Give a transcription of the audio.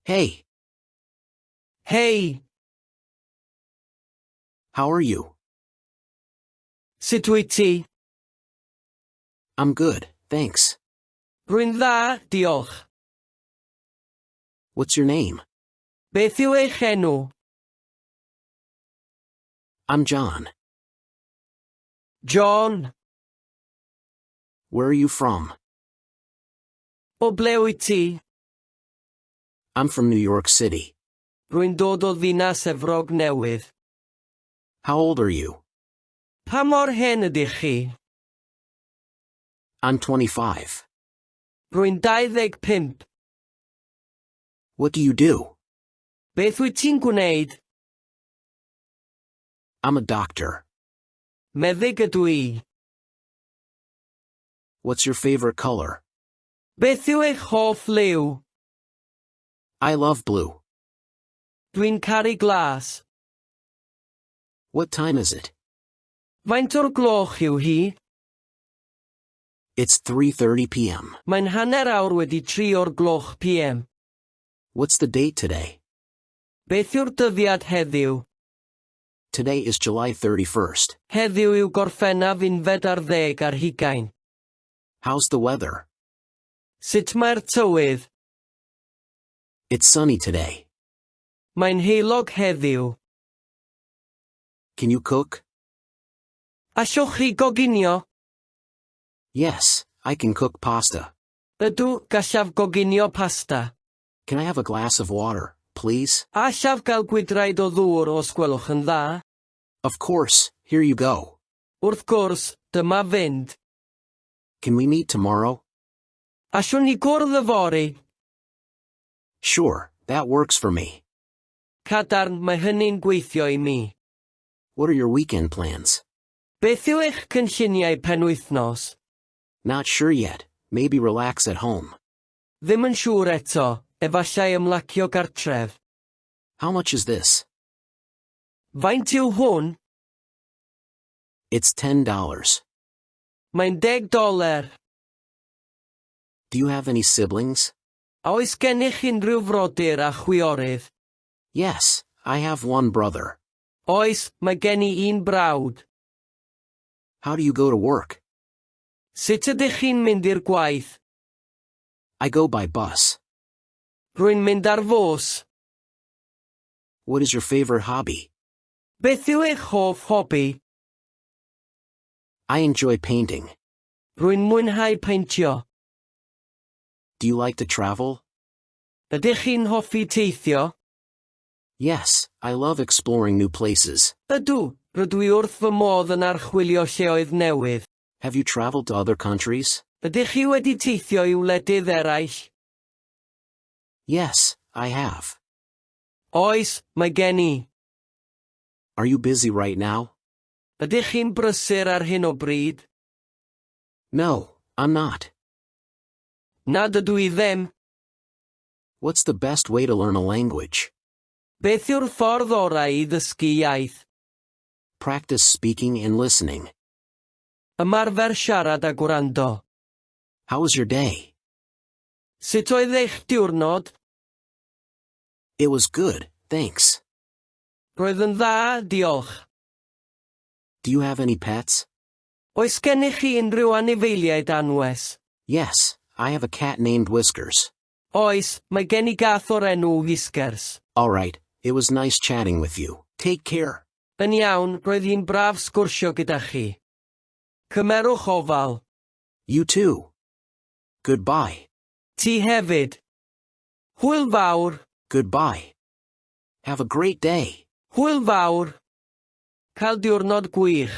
Hey, Hei, how are you? Sut wyt ti? I'm good, thanks. Rwy'n dda, diolch. What's your name? Beth yw eich enw? I'm John. John. Where are you from? O ble wyt ti? I'm from New York City. Rwy'n dod o Ddinas Efrog Newydd. How old are you? Pa mor hen ydych chi? I'm 25. Rwy'n 25. What do you do? Beth wyt ti'n gwneud? I'm a doctor. Meddyg ydw i. What's your favorite color? Beth yw eich hoff liw? I love blue. Dwi'n caru glas. What time is it? Faint o'r gloch yw hi? It's 3:30 p.m. Mae'n 3:30 o'r gloch PM. What's the date today? Beth yw'r dyddiad heddiw? Today is July 31st. Heddiw yw Gorffennaf 21. How's the weather? Sut mae'r tywydd? It's sunny today. Mae'n heulog heddiw. Can you cook? Allwch chi goginio? Yes, I can cook pasta. Ydw, gallaf goginio pasta. Can I have a glass of water, please? Allaf gael gwydraid o ddŵr os gwelwch yn dda? Of course, here you go. Wrth gwrs, dyma fynd. Can we meet tomorrow? Allwn ni gwrdd yfory? Sure, that works for me. Cadarn, mae hynny'n gweithio i mi. What are your weekend plans? Beth yw eich cynlluniau penwythnos? Not sure yet, maybe relax at home. Ddim yn siŵr eto, efallai ymlacio gartref. How much is this? Faint yw hwn? It's $10. Mae'n 10 doler. Do you have any siblings? A oes gennych unrhyw frodyr a chwiorydd? Yes, I have one brother. Oes, mae gen i un brawd. How do you go to work? Sut ydych chi'n mynd i'r gwaith? I go by bus. Rwy'n mynd ar fws. What is your favorite hobby? Beth yw eich hoff hobi? I enjoy painting. Rwy'n mwynhau peintio. Do you like to travel? Ydych chi'n hoffi teithio? Yes, I love exploring new places. Ydw, rydw i wrth fy modd yn archwilio lleoedd newydd. Have you traveled to other countries? Ydych chi wedi teithio i wledydd eraill? Yes, I have. Oes, mae gen i. Are you busy right now? Ydych chi'n brysur ar hyn o bryd? No, I'm not. Na, dydw i ddim. What's the best way to learn a language? Beth yw'r ffordd orau i ddysgu iaith? Practice speaking and listening. Ymarfer siarad a gwrando. How was your day? Sut oedd eich diwrnod? It was good, thanks. Roedd yn dda, diolch. Do you have any pets? Oes gennych chi unrhyw anifeiliaid anwes? Yes, I have a cat named Whiskers. Oes, mae gen i gath o'r enw Whiskers. All right, it was nice chatting with you. Take care. Yn iawn, roedd hi'n braf sgwrsio gyda chi. Cymerwch ofal. You too. Goodbye. Ti hefyd. Hwyl fawr. Goodbye. Have a great day. Hwyl fawr. Cael diwrnod gwych.